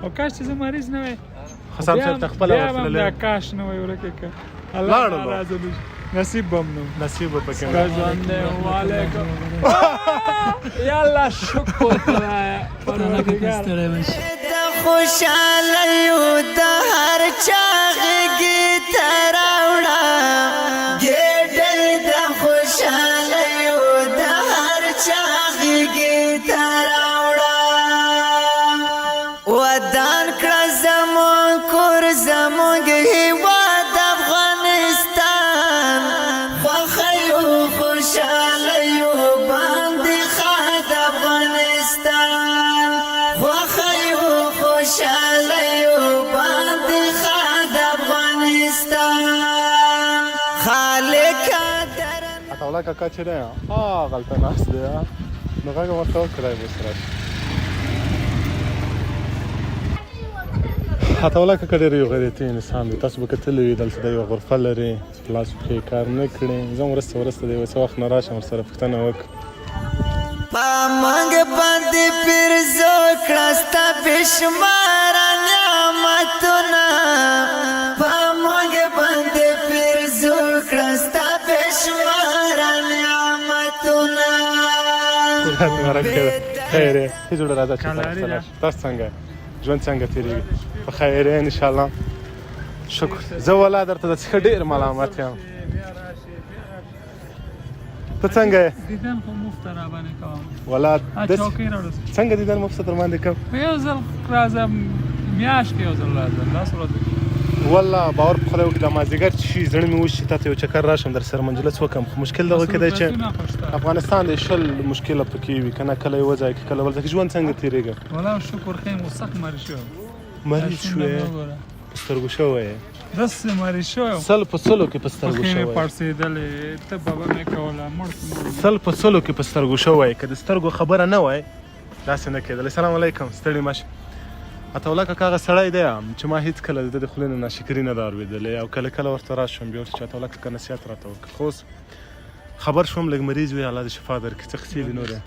او کاش چې زه مریض نه وای. حسام صاحب ته خپله ورتللی. بیا کاش نه وای ورکه که الله ناراضه نه شي. نصیب به هم نه و. نصیب به پکې نه. ژوندی وعلیکم. یا الله شکر خدایه پروردګار. د خوشاله یو د هر چا غږی ته راوړه ګېډۍ د خوشاله یو د هر چا غږی ته راوړه ودان کړه زموږ کور زموږ هیواد افغانستان خوښ یو خوشاله یو باندې ښاد افغانستان خوښ یو خوشاله یو باندې ښاد افغانستان خالقه درنه عطاالله کاکا چې دی هغلته ناست دی نو غږ ورته وکړی اوس راشي. عطاالله کاکا ډېر یو غیرتي انسان دی. تاسو به کتلی وي دلته د یوه غرفه لري چې په لاس پښې کار نه کړي. زه هم ورسته ورسته د یوه څه وخت نه راشم ورسره پوښتنه وکړم. په موږ باندې پیرزو کړه ستا بېشماره نعمتونه په موږ باندې پیرزو کړه ستا بېشماره نعمتونه. خیر یې ښه جوړه راځه چې تاسو څنګه ژوند څنګه تیریږي په خیر یې ان شاء الله شکر زه ولا درته د څخه ډیر ملامت یم. ته څنګه یې؟ دیدن خو مفته را باندې کوم. ولا د چوکۍ راوړه. څنګه دیدن مفته در باندې کوم؟ یو ځل راځه میاشت کې یو ځل راځه لس ورځې. والله باور په خدای وکړه دا مازدیګر چې شي زړه مې وشي تا ته یو چکر راشم در سره مجلس وکړم خو مشکل دغه کې دی چې افغانستان دی 20 مشکله پکې وي که نه کله یوه ځای کې کله بل ځای کې ژوند څنګه تېرېږي؟ ولا شکر ښه یم خو سخت مریض شوی. مریض شوې؟ په سترګو شوی یې؟ داسې مریض شوی وم. 100 په 100 کې په سترګو پښې مې شوی. پړسېدلې، تبه به مې کوله، مړ شوم. 100 په 100 کې په سترګو شوی، که د سترګو خبره نه وای داسې نه کېدل. السلام علیکم، ستړي مه شئ. عطاالله کاکا هغه سړی دی چې ما هېڅکله د ده د خولې نه ناشکري نه ده اورېدلې او کله کله ورته راشم بیا ورته چې عطاالله کاکا نصیحت راته وکړ. خو اوس خبر شوم لږ مریض وي، الله دې شفا درکړي. څه قصې دي نورې؟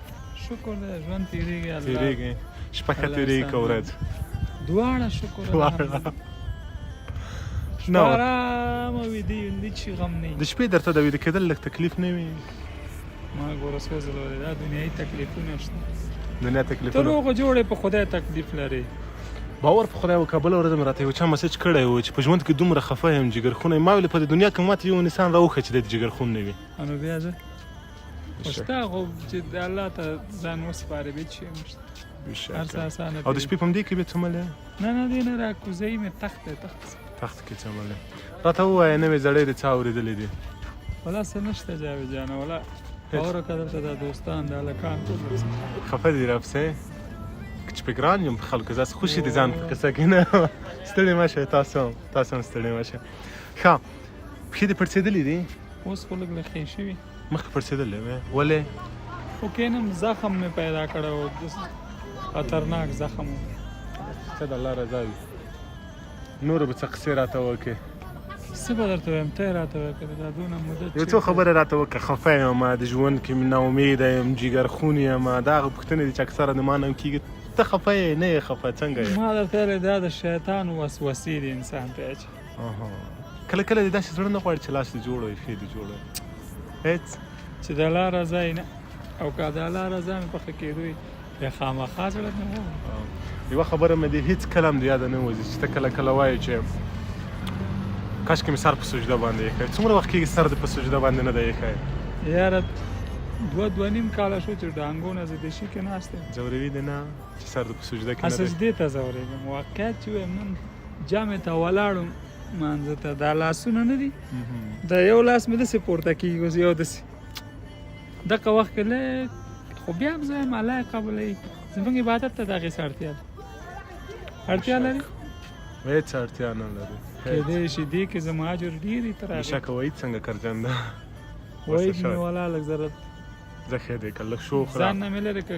شکر دی ژوند تیریږي الله تیریږي. شپه ښه تیریږي که ورځ؟ دواړه شکر. دواړه. شپه آرامه ویده یو، هېڅ شي غم نه وي. د شپې درته د ویده کېدل لږ تکلیف نه وي؟ ما ګوره څو ځله ویلي دا دنیایي تکلیفونه شته. دنیا تکلیفونه. ته روغ جوړ په خدای تکلیف لرې. باور په خدای وکړه بله ورځ مې راته یو چا مسج کړی و چې په ژوند کې دومره خفه یم جګرخون یم. ما ویل په دې دنیا کې ماته یو انسان راوښیه چې دی د جګرخون نه وي. نو بیا زه خو شته خو چې د الله ته ځان وسپارې بیا هېڅ شی نشته. هر څه اسانه. او د شپې په همدې کې بیا څه عمل؟ نه نه دې نه را کوزوي مې تخت دی تخت. تخت کې څه عمل؟ راته ووایه نوې زړې دې څه اورېدلې دي؟ ولا څه نشته جاوید جانه ولا اوره که دلته دا دوستان دا هلکان ټول خفه دي راپسې چې په ګران یم په خلکو زه خوشي دي ځان په قصه کې نه. ستړي مه شئ تاسو هم تاسو هم ستړي مه شئ. ښه پښې دې پړسېدلې دي؟ اوس خو لږ لږ ښې شوي. مخکې پړسېدلې وې ولې؟ خو کښېنم زخم مې پیدا کړی و خطرناک زخم و. څه د الله رضا وي. نورو به څه قصې راته وکړې؟ څه به درته وایم ته یې راته وایه که دا دونه موده یو څو خبرې راته وکړه. خفه یم د ژوند کې ناامیده یم جګرخون یم دا هغه پوښتنې دي چې اکثره د ما نه هم کېږي. ته خفه یې نه یې خفه څنګه یې؟ ما درته ویلې دا د شیطان وسوسې دي انسان ته اچوي. کله کله دې داسې زړه نه غواړي چې لاس دې جوړ وي پښې دې جوړ وي هېڅ؟ چې د الله رضا یې نه او که د الله رضا مې په ښه کېدو وي بیا خامخا زړه مې غواړي. یوه خبره مې دې هېڅ کله هم د یاده نه وځي چې ته کله کله وایې چې کاشکې مې سر په سجده باندې ایښی. څومره وخت کېږي سر دې په سجده باندې نه دی ایښی؟ یاره دوه دوه نیم کاله شو چې ډانګو نه زه دې شي کې ناست یم. ځوروي دې نه چې سر دې په سجده کې نه دی؟ سجدې ته ځورېږم واقعیت چې وایم نن جامې ته ولاړم مانځه ته دا لاسونه نه دي دا یو لاس مې داسې پورته کېږي اوس یو داسې دغه وخت کې لږ خو بیا هم زه وایم الله یې قبلوي. زموږ عبادت ته د هغې څه اړتیا ده؟ اړتیا لري؟ هېڅ اړتیا نه لري. کېدای شي دې کې زما اجر ډېر وي تر هغې. بېشکه وحید څنګه کرجن ده؟ وحید مې ولا لږ زره زه ښه دی که لږ شوخ ځان نه مې لرې که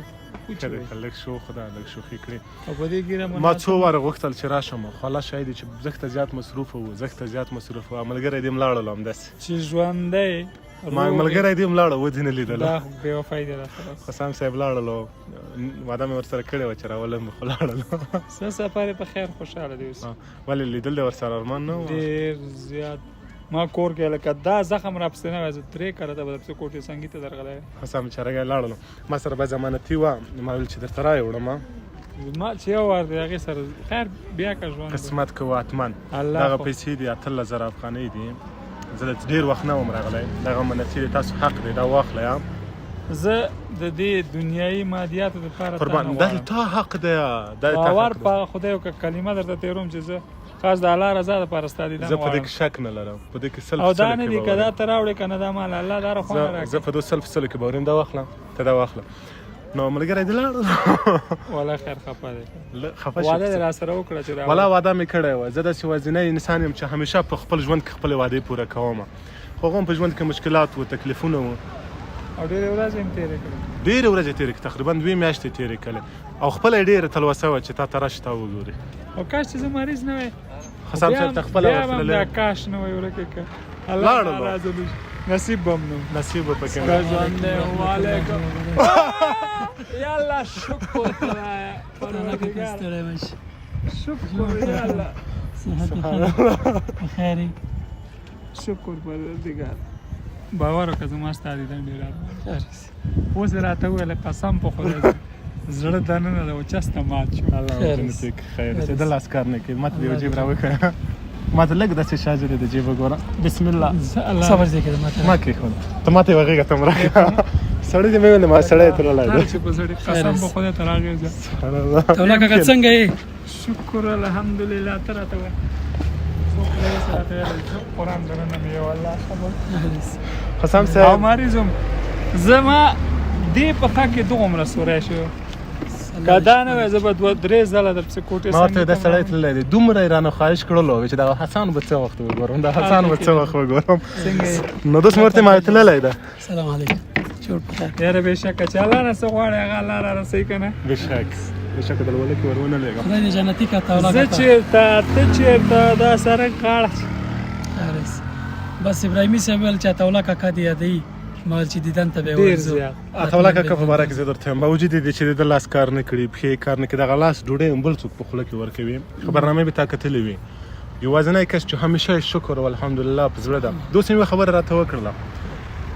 ښه دی که لږ شوخ ده لږ شوخي کړې. او په دې ږیره ما څو واره غوښتل چې راشم خو الله شاهد دی چې زښته زیات مصروف وو زښته زیات مصروف وو ملګری دې هم لاړلو همداسې. چې ژوندی ما ملګری دی هم لاړه ودې نه لیدله. دا خو بې وفایي دی راسره. حسام صاحب لاړلو، وعده مې ورسره کړې وه چې راولم، خو لاړلو. څه سفر یې په خیر، خوشحاله دی اوسې. ولې لیدل دی ورسره ارمان نه و؟ ډېر زیات ما کور کې لکه دا زخم راپسې نه وای، زه درې کرته به درپسې کوټې سنګي ته درغلی وای. حسام بیچارهګی لاړلو، ما سره به ضمانتي وه، ما ویل چې درته رایې وړم. ما چې یو وار دی هغې سره خیر بیا که ژوند قسمت کوه حتما. الله دغه خو پیسې دي، 18,000 افغانۍ دي. زه د ډېر وخت نه وم راغلی، دغه امانتي دی، تاسو حق دی، دا واخلئ. زه د دې دنیایي مادیاتو دپاره تا قربان نه دا غواړم. تا حق دی، دا تا باور حق دی. په خدای وکړه، کلمه درته تېروم چې زه خاص د الله رضا دپاره ستا دیدن زه په دې غواړم. کې شک نه لرم، په دې کې سل او په دا سلو نه کې دي که باور دا یم. ته راوړې که نه دا مال الله دا رخونه زه راکړي. په دو سل په سلو کې باور یم. دا واخله، ته دا واخله. نو ملګری دی لاړ. ولا خیر خفه دی. خفه شو. وعده دې راسره وکړه چې راوړې. ولا وعده مې کړی وه. زه داسې یوازینی انسان یم چې همیشه په خپل ژوند کې خپلې وعدې پوره کوم، خو هغه هم په ژوند کې مشکلات وو، تکلیفونه وو. او ډېرې ورځې هم تېرې کړې. ډېرې ورځې تېرې کړې، تقریبا دوې میاشتې تېرې کړې، او خپله یې ډېره تلوسه وه چې تا ته راشي تا وګوري. او کاش چې زه مریض نه وای. حسام صاحب ته خپله بیا به هم ورتللی. دا کاش نه وای ورکې که الله لاړلو. ناراضه نه شي. نصیب به هم نه و. نصیب به پکې نه. ژوند دی. وعلیکم. یا الله شکر خدایا، پروردګار ستړی مه شې. شکر یا الله. صحت په خیر یې؟ شکر پروردګار. باور وکړه زما ستا دیدن ډېر ارمان. خیر اوسې. اوس یې راته وویل قسم په خدای زړه دننه د وچسته مات شو. الله خیر جنتي اوسې. کې خیر اوسې. خیر د لاس کار نه کوي. ما ته د یو جیب راوکړه، ما ته لږ داسې شاجې دی د جیب وګوره. بسم الله. صبر دې کړه ما ته. ما کېښود، ته ما ته یوه غېږه ته هم راکړه. سړی دې مې ویل، ما سړی تللی دی. چې په زړه قسم په خدای ته راغی زه. سبحان الله. تولا کاکا څنګه یې؟ شکر الحمدلله. ته راته وایې څوک دی راته ویلی، قرآن دننه مې یو الله خبر. حسام او صاحب مریض وم زما دې په پښه کې دغومره سوری شو، که دا نه وای زه به دوه درې ځله درپسې کوټې ما ورته سنګي دا ته سړی ولاړم. تللی دی، دومره یې رانه خواهش کړلو چې دا حسن به څه وخت وګورم، دا حسن به څه وخت وګورم. څنګه یې؟ نو داسې ورته ما تللی ده. سلام علیکم، جوړ په خیر. یاره بېشکه چې الله نه څه غواړي هغه الله را رسوي که نه. بېشک بېشکه د لولو کې ور ونه لېږم. خدای دې جنتي کړه تولا زه کاکا. چېرته ته چېرته، دا سړک غاړه. خیر اوسې. بس ابراهیمي صاحب ویل چې عطاالله کاکا دې یادوي، ما ویل چې دیدن ته به یې ډېر ورځو. زیات. عطاالله کاکا په باره کې زه درته وایم، باوجود دې چې د لاس کار نه کړي، پښې کار نه کړي، دغه لاس ډوډۍ هم بل څوک په خوله کې ورکوي. خبرنامې به تا کتلې وي، یوازینی کس چې همیشه یې شکر او الحمدلله په زړه ده. دوست مې یوه خبره راته وکړله،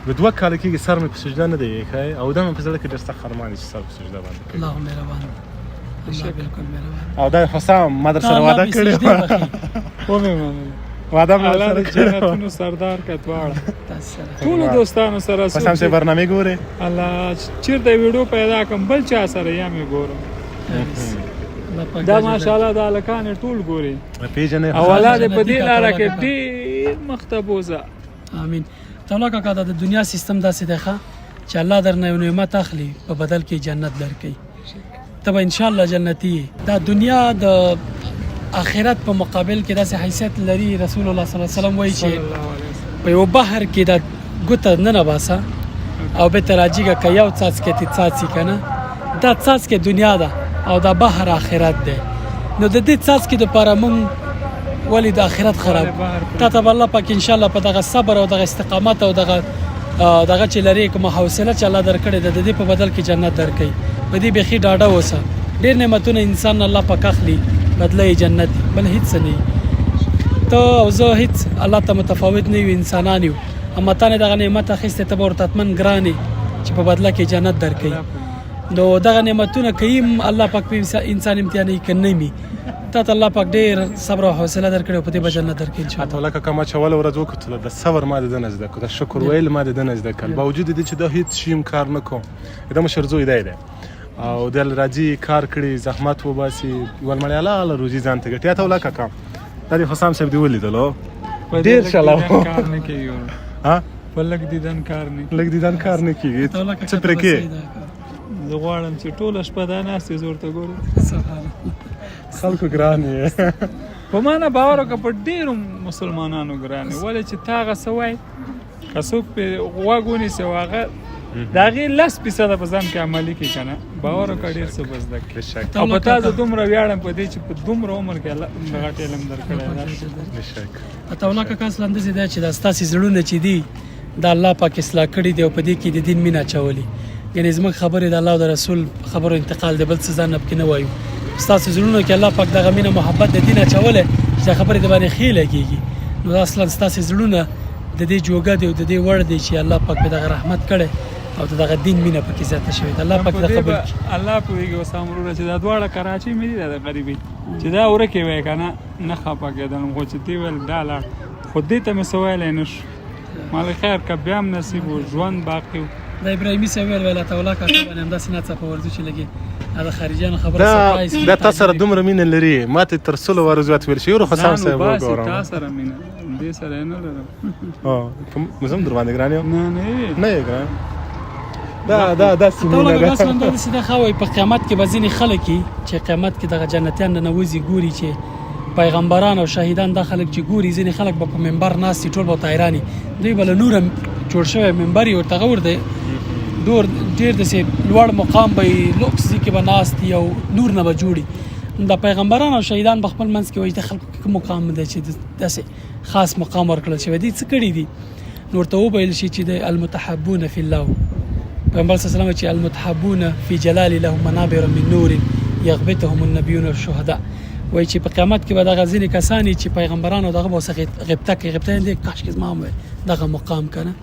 د دوه کاله کېږي سر مې په سجده نه دی ایښی، او دا مې په زړه کې ډېر سخت ارمان دی چې سر په سجده باندې کوي. الله مهربان دی، الله بالکل مهربان. او دا حسام ما در تا سره الله وعده بې کړې سجدې وه. بخښي. ومې منله. وعده مې الله ورسره د کړې وه. جنتونو سردار که دواړه تاسو سره ټولو دوستانو سره حسام صاحب څوک برنامې ګورې؟ الله چېرته ویډیو پیدا کړم بل چا سره یا مې ګورم. خیر اوسې. الله پاک دا اجر ماشاءالله دا هلکان یې ټول ګوري. پیژنې او الله دې په جنتي دې کړه لاره تولا کې کاکا. ډېر مخته بوځه. آمین. تولا کاکا دا د دنیا سیستم داسې دی ښه چې الله درنه یو نعمت اخلي په بدل کې جنت درکوي، ته به انشاءالله جنتي یې. دا دنیا د آخرت په مقابل کې داسې حیثیت لري. رسول الله صلی الله علیه وسلم وایي چې صلی الله علیه وسلم. په یو بحر کې دا ګوته ننه باسه او بېرته راجیګه که یو څاڅکی ترې څاڅي که نه، دا څاڅکی دنیا ده او دا بحر آخرت دی. نو د دې څاڅکي دپاره موږ ولې د آخرت خراب؟ تا ته به الله پاک انشاءالله په دغه صبر او دغه استقامت او دغه دغه چې لرې کومه حوصله چې الله درکړې ده، د دې په بدل کې جنت درکوي. په دې بیخي ډاډه اوسه. ډېر نعمتونه انسان نه الله پاک اخلي، بدله یې جنت دی، بل هېڅ څه نه وي. ته او زه هېڅ الله ته متفاوت نه یو، انسانان یو. اما تا نه دغه نعمت اخیستی، ته به ورته حتما ګران یې چې په بدله کې جنت درکوي. نو دغه نعمتونه که یم الله پاک په انسان امتحانوي که نه مي، تا ته الله پاک ډېر صبر او حوصله درکړي او په دې به جنت درکړي ان شاء الله. عطاالله کاکا ما چې اوله ورځ وکتله، د صبر ما د ده نه زده کړو، د شکر ویل ما د ده نه زده کړل. باوجود دې چې دا هېڅ شي هم کار نه کوم، د مشر زوی دی دی او دی راځي کار کړي، زحمت وباسي، یوه لمړی حلاله روزي ځان ته ګټي. عطاالله کاکا دا د حسام صاحب دې ولیدلو، په دې ډېر لږ شلو. دیدن کار نه کېږي ورور. ها؟ په لږ دیدن کار نه کېږي. لږ دیدن کار نه کېږي. عطاالله کاکا څه ته پرې به کې؟ صحیح ده. زه غواړم چې ټوله شپه دا ناست یې زه ورته ګورم. سبحان الله. خلکو ګران یې. په ما نه باور وکړه، په ډېرو مسلمانانو ګران یې. ولې چې تا هغه څه وایي که څوک پرې غوږ ونیسي او هغه د هغې 10% په ځان کې عملي کړي که نه، باور وکړه ډېر څه به زده کړي. بېشک او په تا زه دومره ویاړم په دې چې په دومره عمر کې الله دومره غټ علم درکړی دی. بېشک. عطاالله کاکا اصلا داسې دی چې دا ستاسې زړونه چې دي دا الله پاک اصلاح کړي دي او په دې کې د دین مینه اچولې. یعنی زموږ خبرې د الله او د رسول خبرو انتقال دی، بل څه ځان نه پکې نه وایو. ستاسو زړونو کې الله پاک دغه مینه محبت د دین اچولی چې دا خبرې د باندې ښې لګېږي. نو اصلا ستاسو زړونه د دې جوګه دی او د دې وړ دی چې الله پاک په دغه رحمت کړی او د دغه دین مینه پکې زیاته شوې ده. الله پاک دا قبول کړي. الله پوهېږي وسام وروره چې دا دواړه کراچۍ مې دي، دا د غریبۍ چې دا ورکې وای که نه نه خفه کېدلم، خو چې دې ویل دا لاړ، خو دې ته مې څه ویلی نه شو. مال خیر که بیا هم نصیب و، ژوند باقي و. دا ابراهیمي صاحب ویل ویل عطاالله کاکا باندې همداسې ناڅاپه ورځو چې لږې دا خارجیانو خبره سرپرایز. دا تا سره دومره مینه لري، ما ته تر سلو وارو زیات ویل شي. یو حسام صاحب وګورم تا سره مینه دې سره نه لرم. ها زه هم در باندې ګران یم. نه نه نه یې ګران. دا دا داسې مینه ده. اصلا دا داسې ده ښه وایي په قیامت کې به ځینې خلک چې قیامت کې دغه جنتیان ننوځي ګوري چې پیغمبران او شهیدان، دا خلک چې ګوري ځینې خلک به په منبر ناست دي، ټول به ورته حیران، دوی به له نوره جوړ شوی منبر یې ورته غور دی، ډېر داسې لوړ مقام به یې، لوکس ځای کې به ناست دي او نور نه به جوړي. دا پیغمبران او شهیدان به خپل منځ کې وایي د خلکو کې کوم مقام دی چې داسې خاص مقام ورکړل شوی دی، څه کړي دي؟ نو ورته وویل شي چې د المتحبون فی الله، پیغمبر صلی الله علیه وسلم چې المتحبون فی جلال لهم منابر من نور یغبطهم النبیون والشهداء، وایي چې په قیامت کې به دغه ځینې کسان چې پیغمبرانو دغه به ورڅخه غبطه کوي، غبطه یې کاش کې زما هم وای دغه مقام که نه.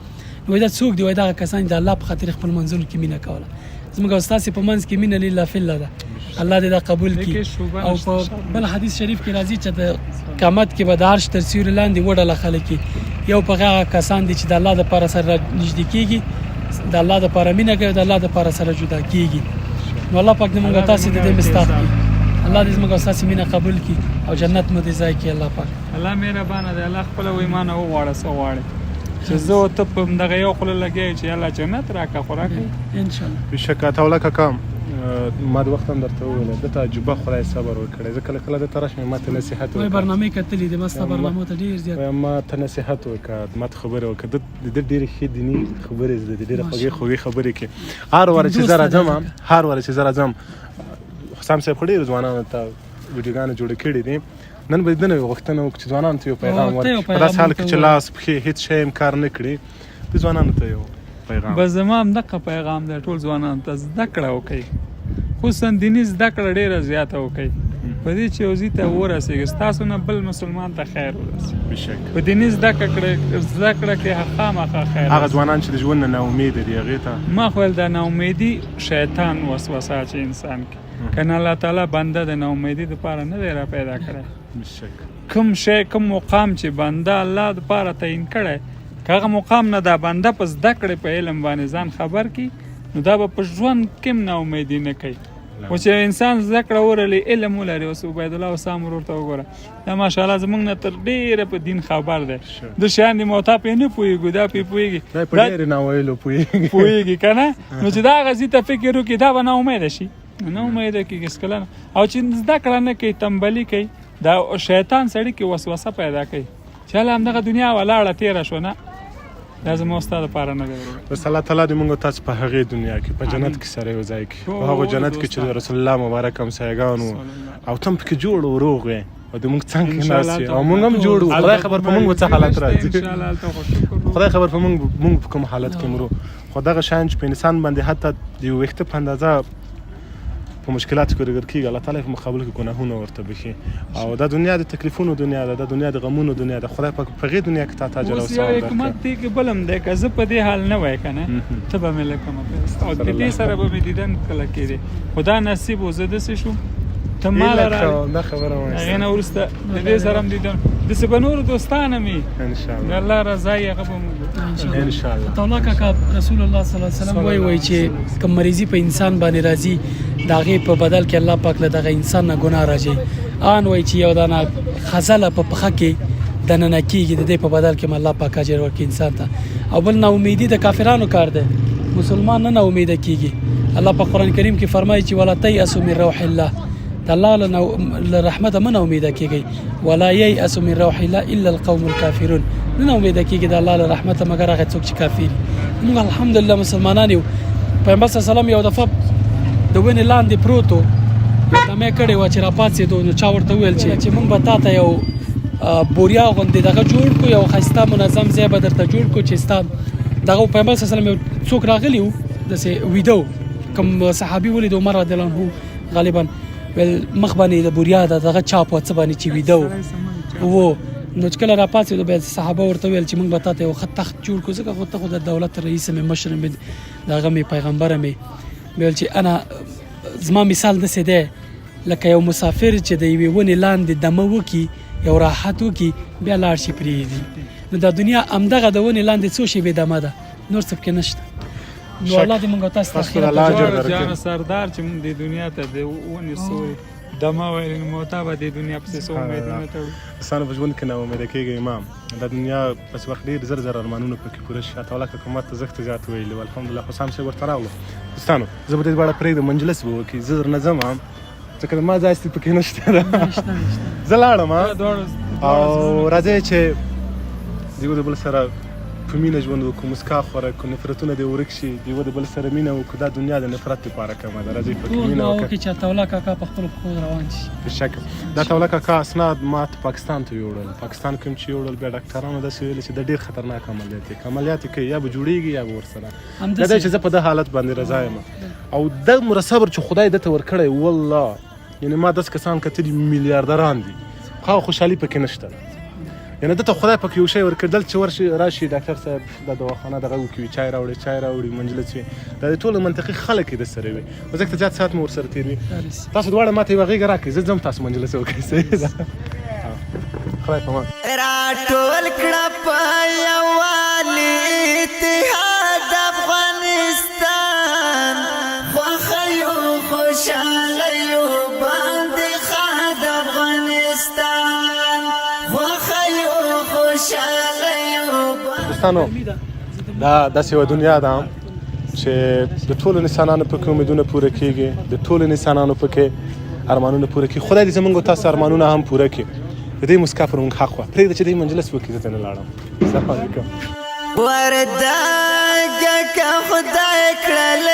نو دا څوک دي؟ وایي دغه کسان د الله په خاطر خپل منځونو کې مینه کوله. زموږ او ستاسې په منځ کې مینه لله فی الله ده، الله دې دا قبول کړي. او په بل حدیث شریف کې راځي چې د قیامت کې به د عرش تر سیوري لاندې وډله خلک، یو په هغه کسان دي چې د الله دپاره سره نږدې کېږي، د الله دپاره مینه کوي، د الله دپاره سره جدا کېږي. نو الله پاک دې موږ تاسې د دې مستاق کړي، الله دې زموږ تاسې مینه قبول کړي او جنت مو دې ځای کړي. الله پاک الله مهربانه دی، الله خپله وایي ما نه وغواړه څه غواړې، چې زه او ته په دغه یو خوله لګیا یو چې الله جنت راکړه، خو راکړي انشاءالله. بېشکه عطاالله کاکا، ما د وخت هم درته وویل ده ته عجیبه خدای صبر ورکړی. زه کله کله درته راشم ما ته نصیحت وکړه، برنامې کتلې دي، ما ستا برنامو ته ډېر زیات، ما ته نصیحت وکړه، ما ته خبرې وکړه. د ده ډېرې ښې دیني خبرې زده دي، ډېرې خوږې خوږې خبرې کوي. هر واره چې زه راځم، هر واره چې زه راځم، حسام صاحب خو ډېرو ځوانانو ته ویډیوګانې جوړې کړې دي. نن به د ده نه یوه غوښتنه وکړو چې ځوانانو ته یو پیغام ورکړي، په داسې حال کې چې لاس پښې هېڅ شی هم کار نه کړي، د ځوانانو ته یو پیغام. بس زما همدغه پیغام دی ټول ځوانانو ته، زده کړه وکړئ، خصوصا دیني زده کړه ډېره زیاته وکړئ، په دې چې یو ځای ته ورسېږئ، ستاسو نه بل مسلمان ته خیر ورسېږي. په دیني زده کړه کې خامخا خیر. هغه ځوانان چې د ژوند نه ناامیده دي هغې ته ما خو ویل دا ناامیدي شیطان وسوسه چې انسان کې، کنه الله تعالی بنده د ناامیدي دپاره نه دی را پیدا کړی. کوم شی کوم مقام چې بنده الله دپاره تعین کړی، که هغه مقام نه دا بنده په زده کړې په علم باندې ځان خبر کړي، نو دا به په ژوند کې هم ناامیدي نه کوي. خو چې انسان زده کړه ولري، علم ولري، اوس عبیدالله وسام ورور ته وګوره، دا ماشاءالله زموږ نه تر ډېره په دین خبر دی، د شیان د موتا پرې نه پوهېږو، دا پرې پوهېږي، دا په ډېرې ناویلو پوهېږي، پوهېږي که نه. نو چې دا هغه ځای ته فکر وکړي، دا به ناامیده شي، نه امیده کېږي هېڅکله نه. او چې زده کړه نه کوي، تنبلي کوي، دا شیطان سړي کې وسوسه پیدا کوي چې هله همدغه دنیا ولاړه تېره شوه، نه دا زما ستا دپاره نه دی وروره. بس الله تعالی دې موږ تاسو په هغې دنیا کې په جنت کې سره یو ځای کړي، په هغو جنت کې چې د رسول الله مبارک همسایګان وو او ته هم پکې جوړ و روغ وې او د موږ څنګ کې ناست یې او موږ هم جوړ وو. خدای خبر په موږ به څه حالت راځي، خدای خبر په موږ موږ په کوم حالت کې مرو. خو دغه شیان چې په انسان باندې حتی د یو ویښته په اندازه په مشکلاتو کې ورګر کېږي، الله تعالی په مقابل کې ګناهونه ورته بښي. او دا دنیا د تکلیفونو دنیا ده، دا دنیا د غمونو دنیا ده. خدای پاک په هغې دنیا کې تا ته اجر او اوس یو ثواب درکړي. حکمت دی کې بل هم دی، که زه په دې حال نه وای که نه، ته به مې لکه مه پیسته او د دې سره به مې دیدن کله کېدی، خو دا نصیب و، زه داسې شوم، ته ما له راغلې. دا خبره وایې. هغې نه وروسته د دې سره هم دیدن، داسې به نورو دوستان هم وي، ان شاء د الله، الله رضا یې هغه به موږ ان شاء الله. عطاالله کاکا رسول الله صلی الله علیه وسلم وایي وایي چې کوم مریضي په انسان باندې راځي، د هغې په بدل کې الله پاک له دغه انسان نه ګناه راځي. آن وایي چې یو دانه خزله په پښه کې دننه کېږي، د دې په بدل کې الله پاک اجر ورکړي انسان ته. او بل ناامیدي د کافرانو کار دی، مسلمان نه ناامیده کېږي. الله په قرآن کریم کې فرمایي چې ولا تیأسوا من روح الله، د الله له رحمته مه ناامیده کېږئ. ولا ییأس من روح الله الا القوم الکافرون، نه ناامیده کېږي د الله له رحمته مګر هغه څوک چې کافر. موږ الحمدلله مسلمانان یو. پیغمبر صلی الله علیه وسلم یو دفعه د ونې لاندې پروت و، یو دمه یې کړې وه چې راپاڅېدو، نو چا ورته وویل چې موږ به تا ته یو بوریا غوندې دغه جوړ کړو، یو ښایسته منظم ځای به درته جوړ کړو چې ستا دغه پیغمبر صلی الله علیه وسلم یو څوک راغلی وو، داسې ویده وو، کوم صحابي ولید عمر رضی الله عنه غالبا، ویل مخ باندې د بوریا ده، دغه چاپ و څه باندې چې ویده وو وو. نو چې کله راپاڅېدو، بیا صحابه ورته ویل چې موږ به تاته یو ښه تخت جوړ کړو، ځکه خو ته خو د دولت رئیس مې، مشر مې، د هغه مې، پیغمبر مې. ویل چې انا زما مثال داسې دی لکه یو مسافر چې د یوې ونې لاندې دمه وکړي، یو راحت وکړي، بیا لاړ شي پرېږدي. نو دا دنیا همدغه د ونې لاندې څو شېبې دمه ده، نور څه پکې نشته. نو الله دې موږ تاسو ته تاسو ته الله اجر درکړي. جان سردار، چې موږ د دنیا ته د ونې سوري دمه ویل، نو تا به د دنیا پسې څو امیدونه تړو؟ انسان په ژوند کې ناامیده کېږي امام. دا دنیا پس وخت ډېر زر زر ارمانونه پکې پوره شي. عطاالله کاکا ماته زښته زیات ویلي وو. الحمدلله حسام صاحب ورته راغلو. دوستانو، زه به دې دواړه پرېږدم، مجلس به وکړي. زه درنه ځم ځکه ما ځای پکې نشته. زه لاړم او راځئ چې د یو د بل سره په مینه ژوند وکړو، مسکا خوره کړو، نفرتونه دې ورک شي، د یو د بل سره مینه وکړو. دا دنیا د نفرت لپاره کمه ده، راځئ پکې مینه وکړو. چې عطاالله کاکا په خپلو پښو روان شي. بېشکه. د عطاالله کاکا اسناد ما ته پاکستان ته یوړل. پاکستان کوم چې یوړل، بیا ډاکټرانو داسې ویل چې دا ډېر خطرناک عملیات دی، که عملیات یې کوي یا به جوړېږي یا به ورسره دا دی چې زه په ده حالت باندې رضا یم او دغه صبر چې خدای ده ته ورکړی، والله یعنې ما داسې کسان کتلي میلیاردران دي خو هغه خوشحالي پکې نشته. یعنې ده ته خدای پکې یو شی ورکړ. دلته چې ورشي راشي، ډاکټر صاحب د دواخانه دغه وکړي، چای راوړي، چای راوړي، مجلس وي، دا د ټولو منطقي خلک یې د سره وي، نو ځکه زیات ساعت مو ورسره تېر وي. تاسو دواړه ماته یوه غېږه راکړئ، زه ځم، تاسو مجلس وکړئ. صحیح ده، خدای په امان. راټول کړه په یووالي اتحاد افغانستان، خوښ یو، خوشحاله یو باندې ښاد افغانستان، خوښ یو، خوشحاله یو. دوستانو، دا داسې یوه دنیا ده چې د ټولو انسانانو پکې امیدونه پوره کیږي، د ټولو انسانانو پکې ارمانونه پوره کیږي. خدای دې زمونږ او تاسو ارمانونه هم پوره کړي. د دې مسکا پر موږ حق وه. پرېږده چې دې مجلس وکړي، زه ترېنه لاړم. السلام علیکم. وردګ که خدای کړل